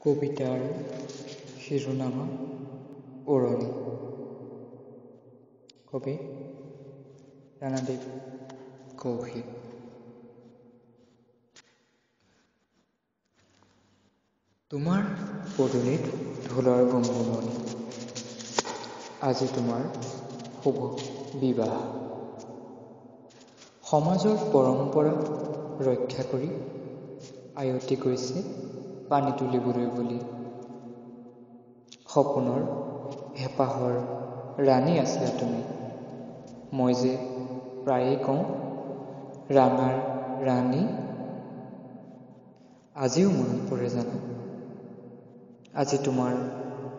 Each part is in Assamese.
কবিতাৰ শিৰোনামা ওৰণি। কবি ৰাণাদ্বীপ কৌশিক। তোমাৰ পদূলিত ঢোলৰ গুমগুমনি, আজি তোমাৰ শুভ বিবাহ। সমাজৰ পৰম্পৰা ৰক্ষা কৰি আয়তী গৈছে পানী তুলিবলৈ বুলি। সপোনৰ হেঁপাহৰ ৰাণী আছিলা তুমি। মই যে প্ৰায়েই কওঁ ৰাণাৰ ৰাণী, আজিও মনত পৰে জানা। আজি তোমাৰ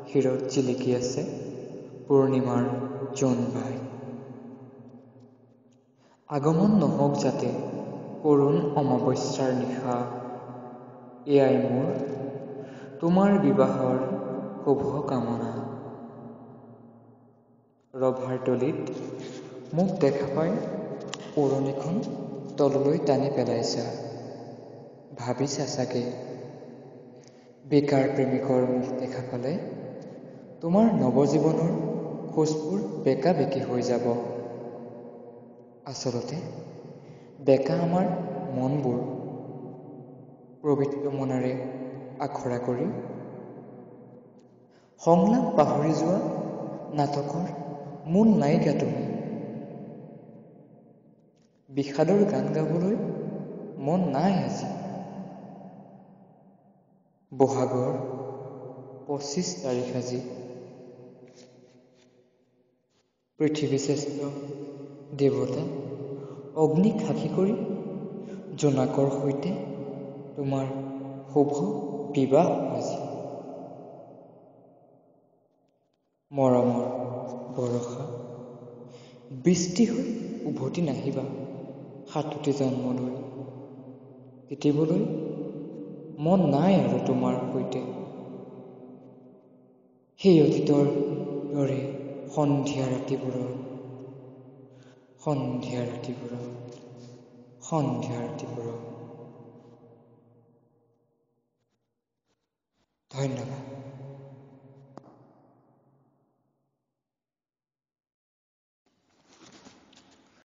শিৰত জিলিকি আছে পূৰ্ণিমাৰ জোনবাই। আগমন নহওক যাতে কৰুণ অমাৱস্যাৰ নিশা, এয়াই মোৰ তোমাৰ বিবাহৰ শুভ কামনা। ৰভাৰ তলিত মোক দেখা পাই ওৰণিখন তললৈ টানি পেলাইছা। ভাবিছা চাগে বেকাৰ প্ৰেমিকৰ মুখ দেখা পালে তোমাৰ নৱজীৱনৰ খোজবোৰ বেকা বেকী হৈ যাব। আচলতে বেকা আমাৰ মনবোৰ পবিত্ৰ মনেৰে আখৰা কৰি সংলাপ পাহৰি যোৱা নাটকৰ মূল নায়িকা তুমি। বিষাদৰ গান গাবলৈ মন নাই আজি। বহাগৰ 25 তাৰিখ আজি। পৃথিৱীশ্ৰেষ্ঠ দেৱতা অগ্নিক সাক্ষী কৰি জোনাকৰ সৈতে তোমাৰ শুভ বিবাহ আজি। মৰমৰ বৰষা বৃষ্টি হৈ উভতি নাহিবা সাতোটি জন্মলৈ। তিতিবলৈ মন নাই আৰু তোমাৰ সৈতে। সেই অতীতৰ দৰে সন্ধিয়া ৰাতিবোৰত, সন্ধিয়া ৰাতিবোৰত, সন্ধিয়া ৰাতিবোৰত। ধন্যবাদ।